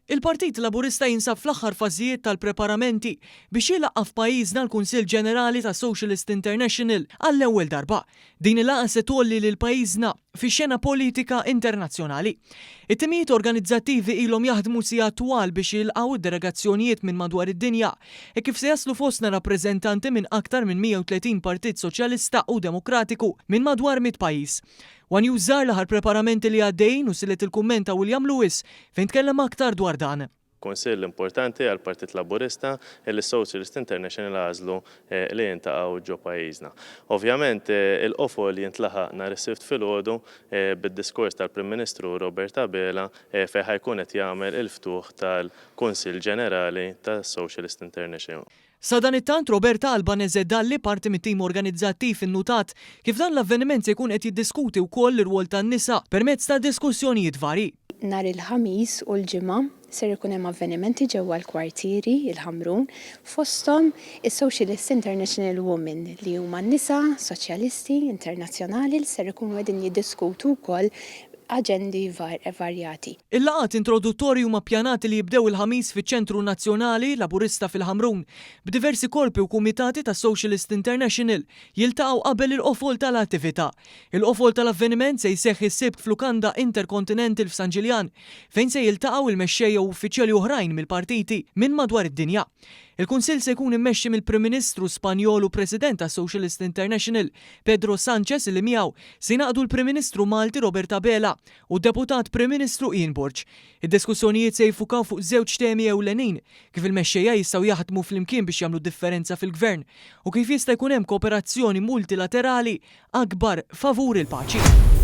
Il-Partit Laburista jinsab fl-aħħar fażijiet tal-preparamenti biex jilaqqa' f'pajjiżna l-Kunsill Ġenerali ta' Socialist International għall-ewwel darba. Din il-laqgħa se tgħolli lil pajjiżna fix-xena politika internazzjonali. It-timijiet organizzattivi ilhom jaħdmu sigħat twal biex jilqgħu d-delegazzjonijiet minn madwar id-dinja hekk kif se jaslu fostna rappreżentanti minn aktar minn 130 partit soċjalista u demokratiku minn madwar 100 pajjiż. One News żar l-aħħar preparamenti li għaddejjin u silet il-kumment ta' William Lewis fejn tkellem aktar dwar dan. Kunsill importanti għall-Partit Laburista li s-Socialist International għażlu li jintaqgħu ġo pajjiżna. Ovvjament il-qofol jintlaħaq nhar is-Sibt filgħodu bid-diskors tal-Prim Ministru Robert Abela fejn ħa jkun qed jagħmel il-ftuħ tal-Kunsill Ġenerali tas-Socialist International. Sadanittant, Roberta Albanese Dalli, parti mit-tim organizzattiv innutat kif dan l-avveniment se jkun qed jiddiskuti wkoll l-irwol tan-nisa permezz ta' diskussjonijiet varji. Nhar il-Ħamis u l-Ġimgħa ser ikun hemm avvenimenti ġewwa l-kwartieri, il-Ħamrun, fosthom is-Socialist International Women li huma n-nisa soċjalisti internazzjonali li ser ikunu qegħdin jiddiskutu wkoll aġendi varjati. Il-laqgħat introduttorji huma ppjanati li jibdew il-Ħamis fiċ-Ċentru Nazzjonali Laburista fil-Ħamrun, b'diversi korpi u kumitati tas-Socialist International jiltaqgħu qabel il-qofol tal-attività. Il-qofol tal-avveniment se jseħħ is-Sibt f'lukanda Intercontinental f'San Ġiljan, fejn se jiltaqgħu il-mexxejja u uffiċjali oħrajn mill-partiti minn madwar id-dinja. Il-Kunsill se jkun immexxi mill-Prim Ministru Spanjol u President tas-Socialist International, Pedro Sanchez li miegħu se jingħaqdu l-Prim Ministru Malti Robert Abela u d-Deputat Prim Ministru Ian Borg. Id-diskussjonijiet se jiffukaw fuq żewġ temi ewlenin, kif il-mexxejja jistgħu jaħdmu flimkien biex jagħmlu differenza fil-Gvern u kif jista' jkun hemm kooperazzjoni multilaterali akbar favur il-paċi.